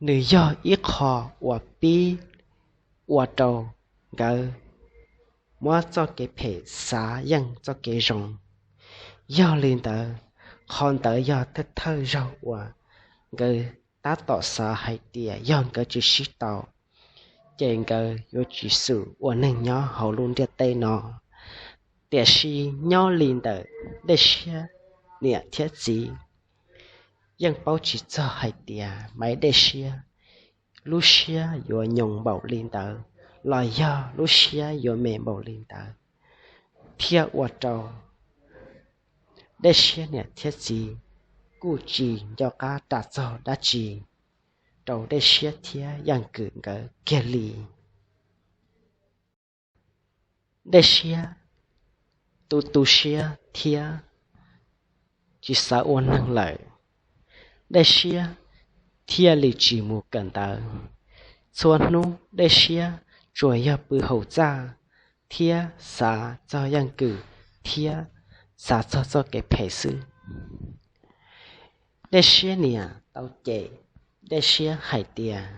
Nws yog ib qho uas pib ua rau nkawd muab txoj kev phem xav yeej txoj kev zoo. Yog li ntawd, qhov ntawd yog thawj thawj zaug uas nkawd tab tom xav hais tias yog nkawd tsis sib tau, ces nkawd yuav tsis xum ua neeg nyob hauv lub ntiaj teb no. Tiam sis nyob li ntawm Dej Siab niam thiab txiv yeej paub tsis txog hais tias Maiv Dej Siab lub siab yuav nyoos npaum li ntawd los yog lub siab yuav me npaum li ntawd, thiaj ua rau Dej Siab niam thiab txiv kuj tsis nco qab ras txog dab tsi rau Dej Siab thiab Yaj Kwm nkawd kiag li. Dej Siab tu tu siab thiab tsis xav ua neeg lawm. Dej Siab thiaj li tsis mus kawm ntawv. Txhua hnub Dej Siab tsuas yog pw hauv txaj thiab xav txog Yaj Kwm thiab xav txog txoj kev phem xwb. Dej Siab niam tau cem Dej Siab hais tias,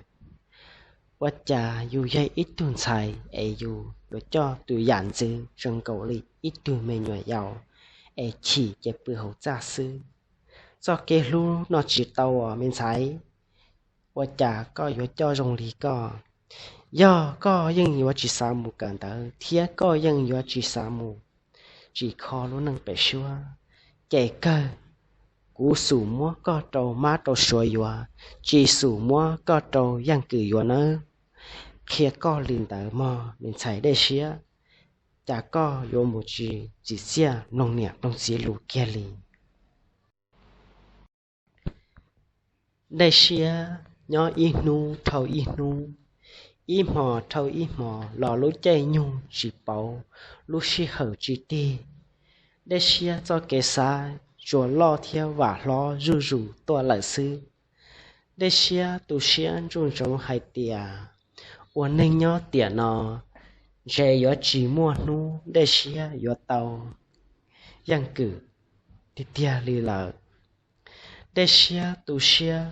ua cas yus yog ib tug ntxhais es yus yuav coj tus yam ntxwv zoo nkaus li ib tug me nyuam yaus es chim ces pw hauv txaj xwb. Txoj kev hlub no tsis tau os me ntxhais. Ua cas koj yuav coj zoo li koj? Yog koj yeej yuav tsis xav mus kawm ntawv thiab koj yeej yuav tsis xav mus tsim kho lub neej pem suab, ces kawg kuv xum muab koj rau mab rau suav yuav, tsis xum muab koj rau Yaj Kwm yuav nawb. Qhia koj li ntawd mog me ntxhais Dej Siab, cas koj yuav mus tsis txim txiaj mloog niam mloog txiv lus kiag li. Dej Siab nyob ib hnub dhau ib hnub, ib hmo dhau ib hmo los lub caij nyoog tsis pauv, lub sij hawm tsis tig. Dej Siab txoj kev xav tsuas loj thiab vam hlob zuj zus tuaj lawm xwb. Dej Siab tu siab ntsoov ntsoov hais tias, ua neeg nyob tiam no ntshe yuav tsis muaj hnub Dej Siab yuav tau Yaj Kwm tiag tiag li lawm. Dej Siab tu siab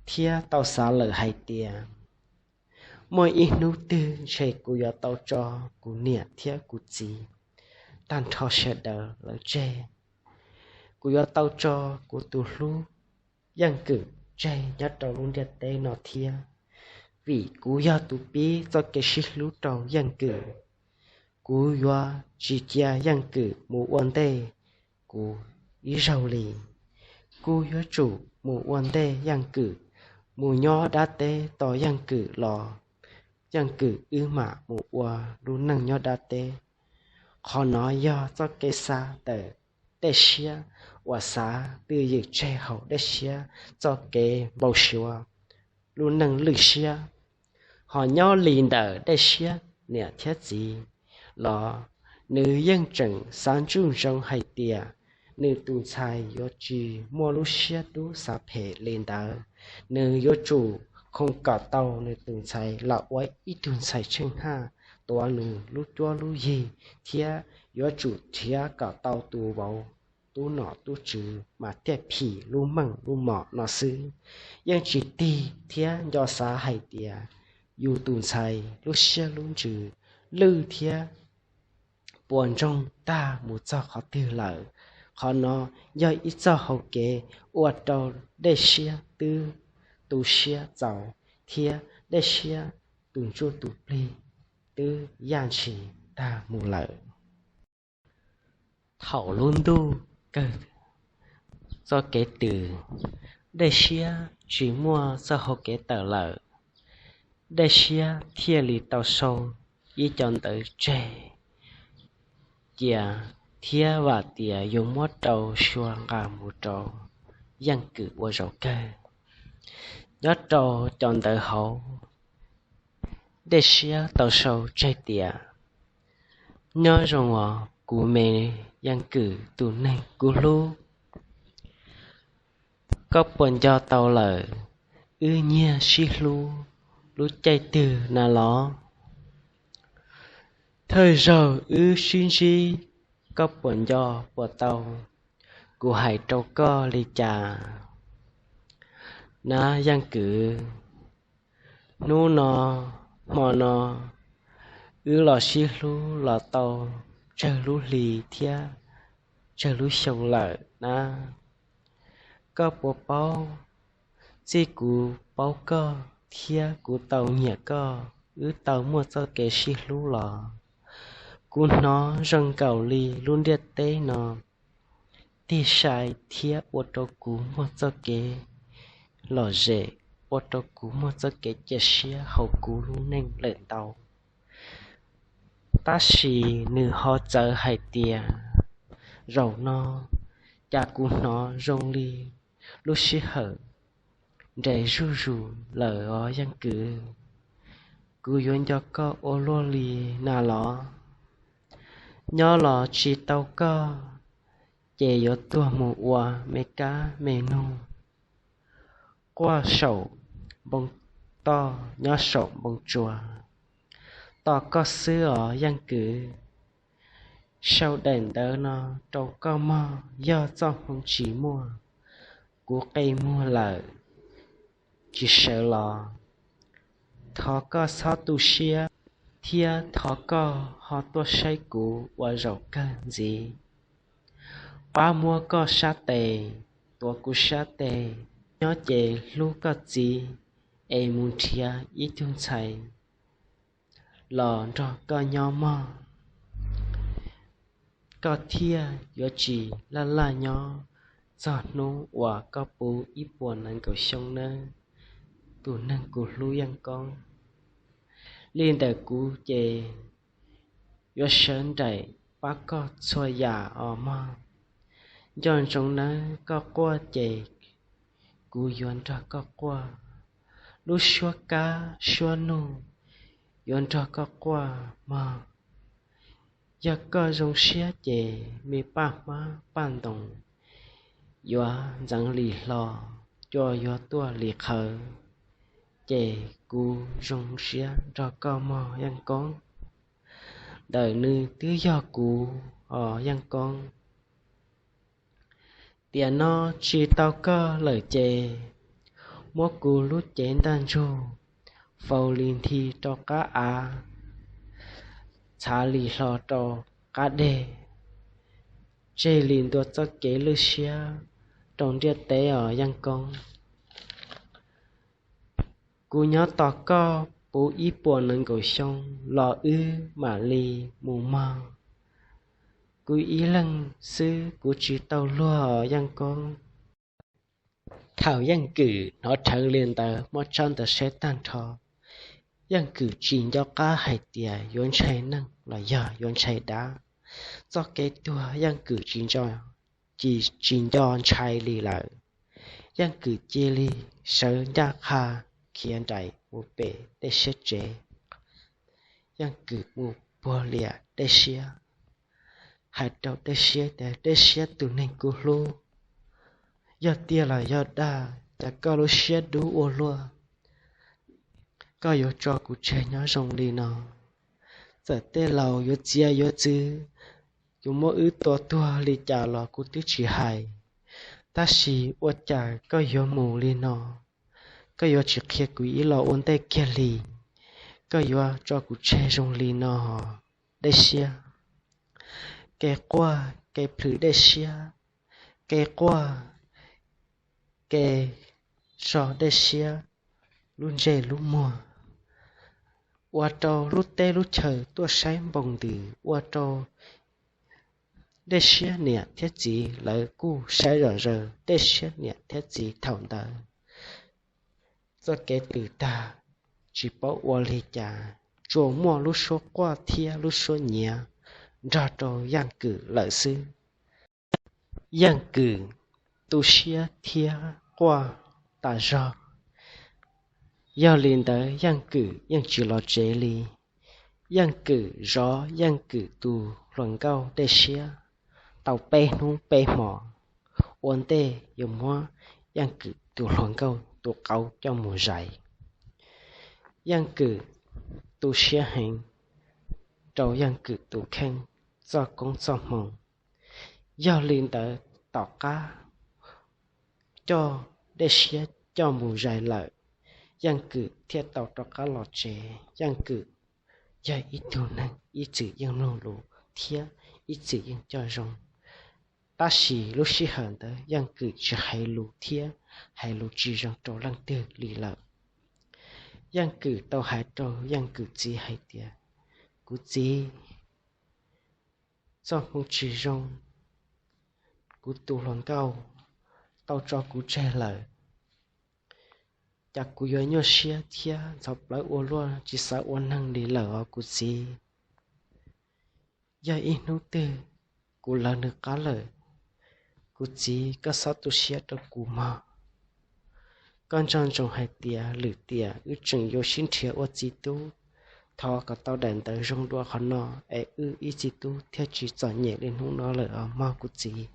thiab tau xav lawm hais tias, muaj ib hnub twg ntshe kuv yuav tau tso kuv niam thiab kuv txiv tag nrho sawv daws lawv tseg. Kuv yuav tau tso kuv tus hlub Yaj Kwm tseg nyob rau lub ntiaj teb no thiab, vim kuv yog tus pib txoj kev sib hlub rau Yaj Kwm. Kuv yuav tsis cia Yaj Kwm mus ua ntej kuv ib zaug li. Kuv yuav tsum mus ua ntej Yaj Kwm, mus nyob dab teb tos Yaj Kwm los, Yaj Kwm wb mam mus ua lub neej nyob dab teb. Qhov no yog txoj kev xav ntawm Dej Siab uas xav twj ywm tseg hauv Dej Siab txoj kev npau suav lub neej lwj siab. Ho nyob li ntawm Dej Siab niam thiab txiv los, nws yeej tseem xav ntsoov ntsoov hais tias nws tus ntxhais yuav tsis muaj lub siab dub xav phem li ntawd. Nws yuav tsum khoo kom tau nws tus ntxhais los ua ib tug ntxhais tsheej haj, tuav nws lub cuab lub yig, thiab yuav tsum nrhiav kom tau tus vauv tub nom tub tswv mas thiaj phim lub meej lub mom no xwb. Yeej tsis tig thiab nco xav hais tias yus tus ntxhais lub siab lub ntsws lwj thiab puas ntsoog tag mus txog qhov twg lawm. Qhov no yog ib txoj hau kev ua rau Dej Siab twb tu siab txaus, thiab Dej Siab tus ntsuj tus plig twb yaj ntshis tag mus lawm. Thaum lub ntuj kawg txoj kev twm, Dej Siab tsis muaj txoj hau kev tawm lawm. Dej Siab thiaj li tau sau ib co ntawv tseg cia, thiab vam tias yuav muab rau sua nqa mus rau Yeej Kwm ua zaum kawg. Nyob rau cov ntawv hauv, Dej Siab tau sau tseg tias: Nyob zoo os kuv me Yeej Kwm tus neeg kuv hlub, koj puas nco tau lawm wb nyiag sib hlub lub caij twg na los? Thawj zaug wb sib ntsib, koj puas nco puas tau kuv hais rau koj li cas na Yeej Kwm? Hnub no, hmo no, wb los sib hlub los tau tsawg lub hli thiab tsawg lub xyoo lawm na. Koj puas paub, txij kuv paub koj thiab kuv tau nyiam koj, wb tau muaj txoj kev sib hlub los? Kuv hnov zoo nkaus li lub ntiaj teb no tig sai thiab ua rau kuv muaj txoj kev lom zem, ua rau kuv muaj txoj kev cia siab hauv kuv lub neej lawm ntau. Tab sis nws ho txawv hais tias zaum no cas kuv hnov zoo li lub sij hawm nres zuj zus lawm os Yeej Kwm. Kuv yuav nco koj ua luaj li na los? Nyob los tsis tau koj, ces yuav tuag mus ua me kab me noog quaj saum npoo toj nyob saum npoo tsua. Tos koj xwb os Yeej Kwm. Sau daim ntawv no rau koj mog, yog txoj hmoo tsis muaj, kuv qe muag lawm, tsis sawv los. Thov koj txhob tu siab, thiab thov koj ho tuaj saib kuv ua zaum kawg ntxiv. Pab muab koj sab tes, tuav kuv sab tes, nyob ces hlub koj txiv, es mus nrhiav ib tug ntxhais los nrog koj nyob mog. Koj thiaj yuav tsis laj laj nyob txog hnub uas koj puv ib puas nees nkaum xyoo nawb, tus neeg kuv hlub Yeej Koob. Li ntawm kuv ces yuav sawv nraim pab koj txhua yam os mog. Nco ntsoov nawb, koj quaj ces kuv yuav nrog koj quaj. Lub suab kab suab nug yuav nrog koj quaj mog. Yog koj zoo siab ces me paj hmab paj ntoos yuav ntxeev li hlo, cua yuav tuaj li qhawv, ces kuv zoo siab nrog koj mog Yeej Koob. Ntawm nws twb yog kuv os Yeej Koob. Tiam no tsis tau koj lawm ces muab kuv lub cev ntaj ntsug faus li nthi rau qab av, txhav li hlo rau qab deg, tseg li ntua txoj kev lwj siab rau ntiaj teb os Yeej Koob. Kuv nyob tos koj puv ib puas nees nkaum xyoo los wb mam li mus mog. Kuv ib leeg xwb kuv tsis tau luag os Yeej Koob. Thaum Yeej Kwm hnov rheev li ntawd muab tsab ntawv saib tag nrho, Yeej Kwm tsis nco qab hais tias yuav ntshai neeg los yog yuav ntshai dab. Txoj kev tuag Yeej Kwm tsis nco, tsis nco ntshai li lawm. Yeej Kwm cia li sawv ncaj qha khiav nraim mus pem Dej Siab tsev. Yeej Kwm mus puag liam Dej Siab, hais rau Dej Siab tias, Dej Siab tus neeg kuv hlub, yog tiag los yog dag, cas koj lub siab dub ua luaj? koj yuav tso kuv tseg nyob zoo li no. Txawm tej laus yuav txiav yuav txwv, yuav muab wb tua tuag li cas los kuv twb tsis hais, tab sis ua cas koj yuav mus li no? Koj yuav tsis qhia kuv ib los ua ntej kiag li, koj yuav tso kuv tseg zoo li no? Dej siab, kev quaj kev plhws dej siab, kev quaj kev so dej siab lub ntsej lub muag, ua rau lub teb lub chaw tuaj saib npoo ntws, ua rau dej siab niam thiab txiv lawv kuj saib zom zaws dej siab niam thiab txiv thaum ntawd. Txoj kev twm tag, tsis paub ua li cas, tsuas muaj lub suab quaj thiab lub suab nyiav nrog rau Yaj Kwm lawm xwb. Yaj Kwm tu siab thiab quaj tas zog. Yog li ntawd Yaj Kwm yeej tsis los tsev li. Yaj Kwm zov Yaj Kwm tus hluas nkauj dej siab tau peb hnub peb hmo, ua ntej yuav muab Yaj Kwm tus hluas nkauj tus qauv coj mus zais. Yaj Kwm tu siab heev rau Yaj Kwm tus kheej txoj koob txoj hmoo. Yog li ntawd tom qab coj dej siab coj mus zais lawm, Yaj Kwm thiaj tau rov qab los tsev. Yaj Kwm yog ib tug neeg ib txwm yeej mloog lus thiab ib txwm yeej coj zoo, tab sis lub sij hawm ntawd Yaj Kwm tsis hais lus thiab hais lus tsis zoo rau leej twg li lawm. Yaj Kwm tau hais rau Yaj Kwm txiv hais tias, Kuv txiv, txoj hmoo tsis zoo, kuv tus hluas nkauj tau tso kuv tseg lawm, cas kuv yuav nyuaj siab thiab ntxhov plawv ua luaj tsis xav ua neeg li lawm os kuv txiv. Yog ib hnub twg kuv lawv nws qab lawm, kuv txiv koj txhob tu siab rau kuv mog. Koj nco ntsoov hais tias lwm tiam wb tseem yuav sib nrhiav ua txiv tub, thov kom tau daim ntawv zoo dua qhov no es wb ib txiv tub thiaj tsis txom nyem li hnub no lawm os mog kuv txiv.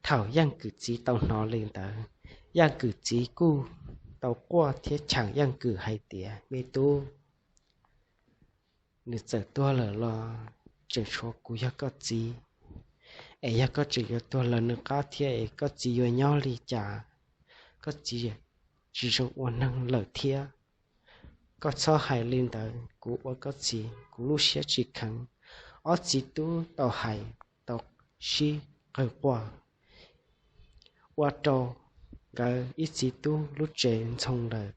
Thaum Yaj Kwm txiv tau hnov li ntawd, Yaj Kwm txiv kuj tau quaj thiab cheem Yaj Kwm hais tias, Me tub, nws txawm tuag lawm los tseem tshuav kuv yog koj txiv, es yog koj tseem yuav tuag lawv nws qab thiab es koj txiv yuav nyob li cas? Koj txiv tsis zoo ua neeg lawm thiab. Koj txhob hais li ntawd, kuv ua koj txiv kuv lub siab tsis kheev. Ob txiv tub tau hais tau sib qawg quaj, ua rau nkawd ib txiv tub lub tsev ntxhoo lawm,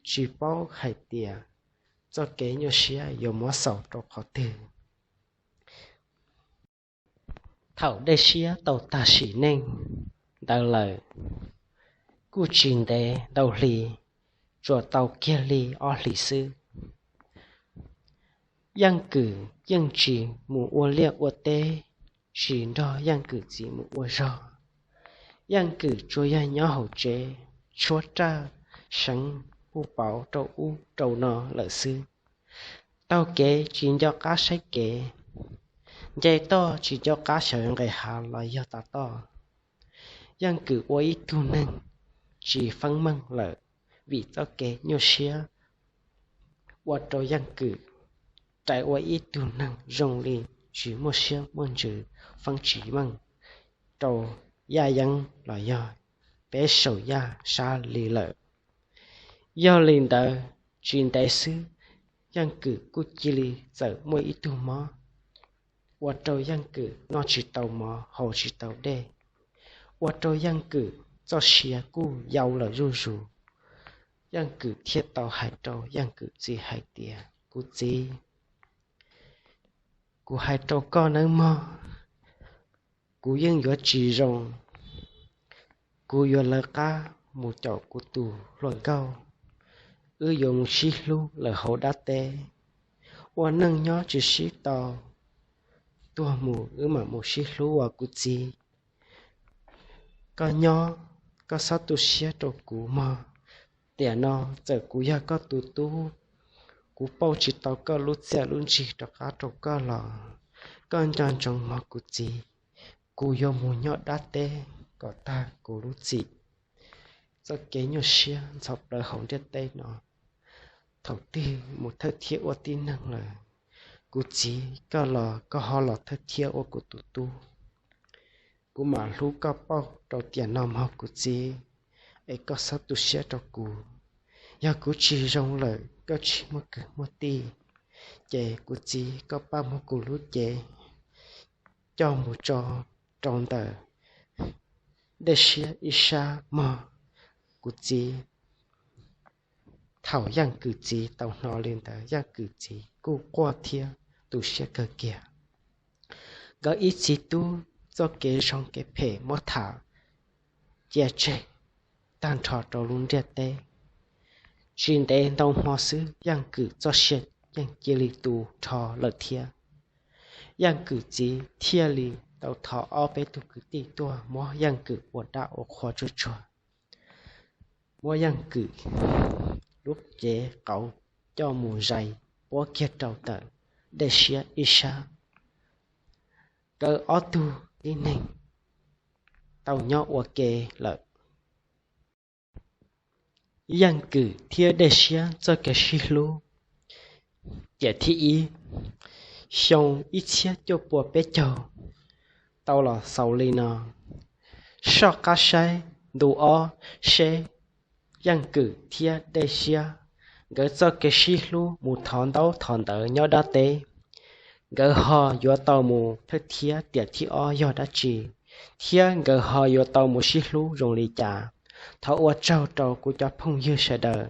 tsis paub hais tias txoj kev nyuaj siab yuav muab xaus rau qhov twg. Thaum Dej Siab tau tag sim neej ntawd lawm, kuj tsis ntev ntau hli, tsuas tau kiag li ob hlis xwb, Yaj Kwm yeej tsis mus ua liaj ua teb, tsis nrog Yaj Kwm txiv mus ua zog. Yaj Kwm tsuas yog nyob hauv tsev, tshuab raj seev puj pauv rau ub rau no lawm xwb. Taug kev tsis nco qab saib kev, nce toj tsis nco qab sawv nqes hav los yog tav toj. Yaj Kwm ua ib tug neeg tsis feeb meej lawm, vim txoj kev nyuaj siab ua rau Yaj Kwm rais ua ib tug neeg zoo li tsis muaj siab muaj ntsws, feeb tsis meej rau yaj yeeb los yog peb saum yaj sab li lawm. Yog li ntawd, tsis ntev xwb, Yaj Kwm kuj cia li txawm muaj ib tug mob, ua rau Yaj Kwm noj tsis tau mov haus tsis tau dej, ua rau Yaj Kwm txoj sia kuj yau lawm zuj zus. Yaj Kwm thiaj tau hais rau Yaj Kwm txiv hais tias, Kuv txiv, kuv hais rau koj nawb mog, kuv yeej yuav tsis zoo. Kuv yuav lawv qab mus caum kuv tus hluas nkauj, wb yuav mus sib hlub lawm hauv dab teb. Ua neej nyob tsis sib tau, tuag mus wb mam mus sib hlub os kuv txiv. Koj nyob, koj txhob tu siab rau kuv mog. Tiam no txawm kuv yog koj tus tub, kuv pauj tsis tau koj lub txiaj lub ntsig rov qab rau koj los, koj nco ntsoov mog kuv txiv, kuv yuav mus nyob dab teb kom tag kuv lub txim. Txoj kev nyuaj siab ntxhov plawv hauv ntiaj teb no thaum twg mus thawj thiab ua tib neeg lawm, kuv txiv, koj los koj ho los thawj thiab ua kuv tus tub. Kuv mam hlub koj pauj rau tiam no mog kuv txiv, es koj txhob tu siab rau kuv. Yog kuv tsis zoo lawm, koj tsis muaj kwv muaj tij, ces kuv txiv, koj pab muab kuv lub cev coj mus tso rau ntawm Dej Siab ib sab mog kuv txiv. Thaum Yeej Kwm txiv tau hnov li ntawd, Yeej Kwm txiv kuj quaj thiab tu siab kawg kiag. Nkawd ib txiv tub txoj kev zoo kev phem muab tham cia tseg tag nrho rau lub ntiaj teb. Tsis ntev ntau hmo xwb, Yeej Kwm txoj sia yeej cia li tu nrho lawm thiab. Yeej Kwm txiv thiaj li tau thov ob peb tug kwv tij tuaj muab Yeej Kwm ua dab ua qhua tsuag tsuag, muab Yeej Kwm lub cev qauv coj mus zais puab kiag rau ntawm Dej Siab ib sab. Nkawd ob tug tib neeg tau nyob ua ke lawm. Yeej Kwm thiab Dej Siab txoj kev sib hlub tiam thib ib, xyoo ib txhiab cuaj pua peb caug tau los xaus li no. Soj qab saib ntu ob seb Yeej Kwm thiab Dej Siab nkawd txoj kev sib hlub mus thov ntaub thov ntawv nyob dab teb, nkawd ho yuav tau mus thawj thiab tiam thib ob yog dab tsi, thiab nkawd ho yuav tau mus sib hlub zoo li cas. Thov ua tsaug rau kuv cov phooj ywg sawv daws